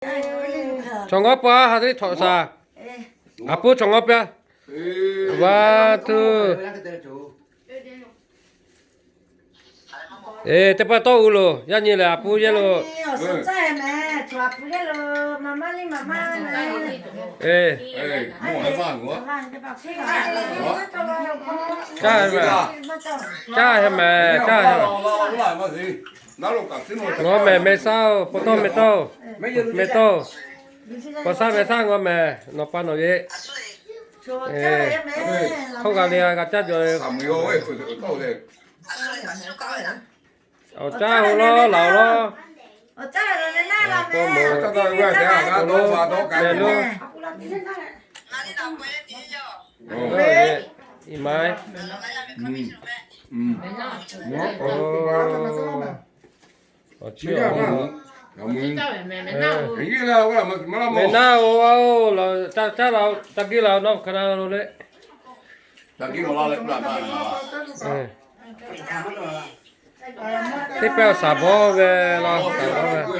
Chaw ngawˉ paw ha teˇ htawꞈ shaˍ. A pu chaw ngawˉ paw. One, two. Eˬ, teˇ pawˆ tawˇ u loˬ, yaˇ nyi lehˬ a pu yehˇ lo. Caˇ heh mehˍ, caˇ heh mehˍ. Ngawˬ mehˍ meh shaˉ oˬ, pa tawˇ meh tawˇ, meh tawˇ. Pa shaˉ meh shaˉ ngawˬ mehˍ, nawˬ pa nawˬ ve. Hk'oˆ g'a le g'a caˇ jaw. Awˬ caˇ ho lawˇ laˬ lawˇ. Awˬ caˇ lo, meh lo. Iˉ ma. Awˬ chi, meh naˇ oˬ, oˬ, caˇ la, caˇ geh la nawˬ hk'a na lo le. Teˇ pehˇ awˬ shaˍ bawˇ ve la, shaˍ bawˇ ve.